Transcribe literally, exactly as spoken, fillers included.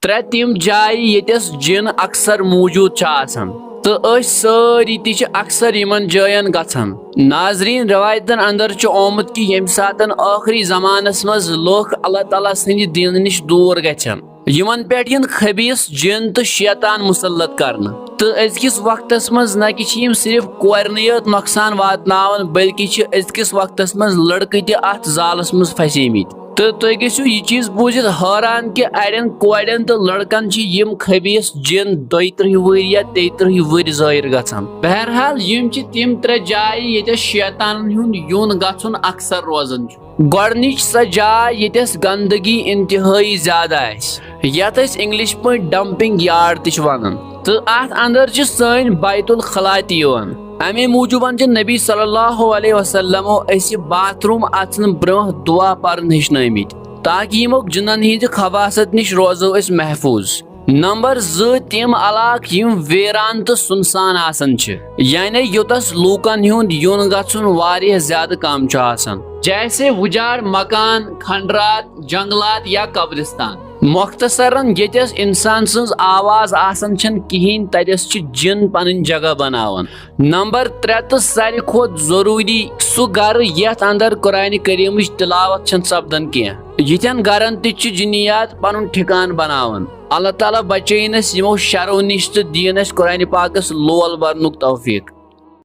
ترٛےٚ تِم جایہِ ییٚتٮ۪س جِن اکثر موجود چھِ آسان، تہٕ أسۍ سٲری تہِ چھِ اکثر یِمن جاین گژھان۔ ناظرین، روایتن اندر چھُ آمُت کہِ ییٚمہِ ساتن ٲخری زمانس منٛز لُکھ اللہ تعالیٰ سٕنٛدِ دیٖنہٕ نِش دوٗر گژھن، یِمن پٮ۪ٹھ یِن خبیٖث جِن تہٕ شیطان مُسلط کرنہٕ۔ تہٕ أزکِس وقتس منٛز نہ کہِ چھِ یِم صرف کورنٕے یوت نۄقصان واتناوان، بلکہِ چھِ أزکِس وقتس منٛز لڑکہٕ تہِ اتھ زالس منٛز پھسیمٕتۍ۔ تہٕ تُہۍ گٔژھِو یہِ چیٖز بوٗزِتھ حٲران کہِ اَڑٮ۪ن کورٮ۪ن تہٕ لڑکن چھِ یِم خبیٖث جِن دۄیہِ ترٕٛہہِ وٕہٕرۍ یا تیٚیہِ ترٕٛہہِ وٕہٕرۍ ظٲہِر گژھان۔ بہرحال، یِم چھِ تِم ترٛےٚ جایہِ ییٚتٮ۪س شیطانن ہُنٛد یُن گژھُن اکثر روزان چھُ۔ گۄڈٕنِچ سۄ جاے ییٚتٮ۪س گندگی انتہٲیی زیادٕ آسہِ، یتھ أسۍ انگلش پٲٹھۍ ڈمپنگ یارڈ تہِ چھِ ونان، تہٕ اتھ اندر چھِ سٲنۍ بیت الخلا تہِ یِوان۔ امے موٗجوٗبن چھِ نبی صلی اللہ علیہ وسلمو اسہِ باتھ روم اژنہٕ برونٛہہ دعا پرُن ہیٚچھنٲومٕتۍ، تاکہِ یِمو جِنن ہٕنٛزِ خباثت نِش روزو أسۍ محفوٗظ۔ نمبر زٕ، تِم علاقہٕ یِم ویران تہٕ سُنسان آسان چھِ، یعنی یوٚتس لوٗکن ہُنٛد یُن گژھُن واریاہ زیادٕ کم چھُ آسان، جیسے وُجاڑ مکان، کھنڈرات، جنگلات یا قبرستان۔ مختصرن، ییٚتٮ۪س انسان سٕنٛز آواز آسان چھنہٕ کِہیٖنۍ، تتٮ۪س چھِ جِن پنٕنۍ جگہ بناوان۔ نمبر ترٛےٚ تہٕ ساروی کھۄتہٕ ضروٗری، سُہ گرٕ یتھ اندر قرآن کریمٕچ تلاوت چھنہٕ سپدان کینٛہہ۔ یِتھٮ۪ن گرن تہِ چھِ جِنیات پنُن ٹھکان بناوان۔ اللہ تعالیٰ بچٲیِن اسہِ یِمو شرو نِش تہٕ دِیِن اسہِ قرآن پاکس لول برنُک توفیق۔